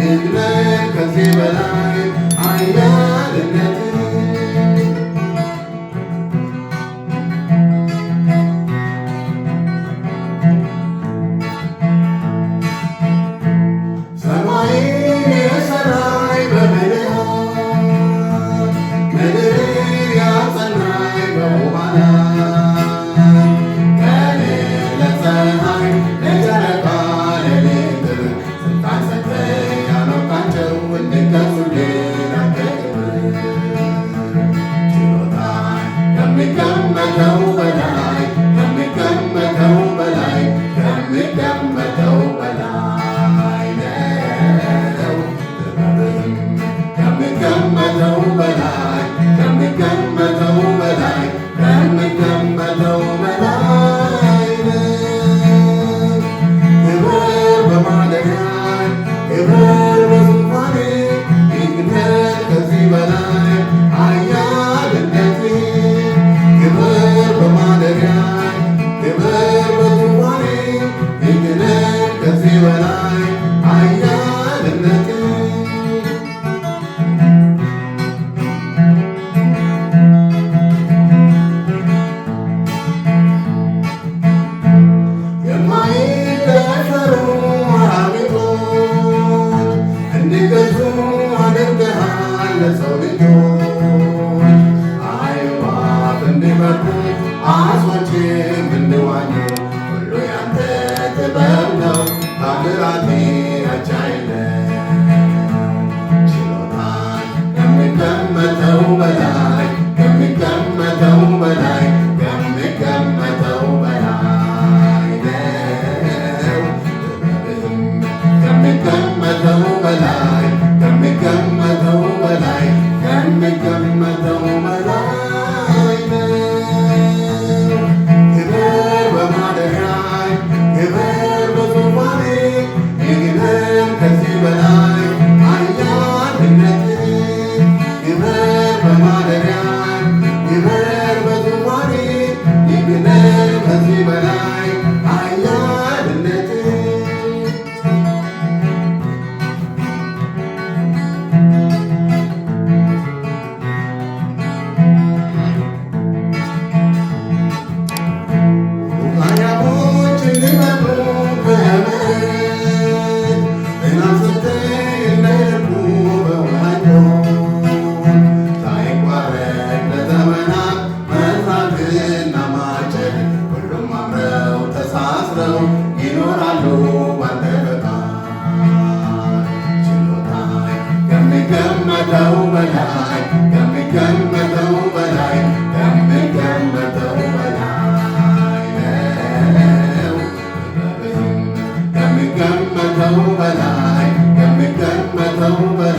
ይግነን ከዚህ በላይ ኃያልነትህ። ሰማይን የሰራይ በብልሃት፣ ምድርን ያጸናይ በውኃ ላይ፣ ቀንን ለፀሐይ ለጨረቃ ሌሊት ስልጣን ሰጥተህ ያኖርካቸው እንዲገዙልህ ላንተ ክብር። ችሎታህ ከሚገመተው በላይ፣ ከሚገመተው በላይ፣ ከሚገመተው በላይ ነው። ጥበብህም ከሚገመተው በላይ፣ ከሚገመተው በላይ፣ ከሚገመተው በላይ ነው። ክብር በማደሪያህ፣ ክብር በዙፋንህ፣ ይግነን ከዚህ በላይ ኃያልነትህ። ክብር በማደሪያህ፣ ክብር በዙፋንህ፣ ይግነን ከዚህ በላይ ኃያልነትህ። የማይደፈሩ አራዊቶች እንዲገዙ አድርገሃል ለሰው ልጆች። አዕዋፍ እንዲበሩ ዓሦችም እንዲዋኙ ሁሉ ያንተ ጥበብ ነው፣ ታምራት አቻ የለም። ችሎታህ ከሚገመተው በላይ፣ ከሚገመተው በላይ፣ ከሚገመተው በላይ ነው። ጥበብህም ከሚገመተው በላይ፣ ከሚገመተው በላይ፣ ከሚገመተው በላይ ነው። ክብር በማደሪያህ፣ ክብር በዙፋንህ፣ ይግነን ከዚህ በላይ ኃያልነትህ። ክብር በማደሪያህ፣ ክብር በዙፋንህ፣ ይግነን ከዚህ በላይ ኃያልነትህ። ቡቃያዎች እንዲበቅሉ ከመሬት፣ ዝናብ ሰጥተህ እንዳይደርቁ በውኃቸው፣ ሳይቋረጥ ለዘመናት መዝራትና ማጨድ፣ ሁሉም አምረው ተሳስረው ይኖራሉ ባንተ ፈቃድ። ችሎታህ ከሚገመተው በላይ፣ ከሚገመተው በላይ፣ ከሚገመተው በላይ ነው። ጥበብህም ከሚገመተው በላይ፣ ከሚገመተው በላይ።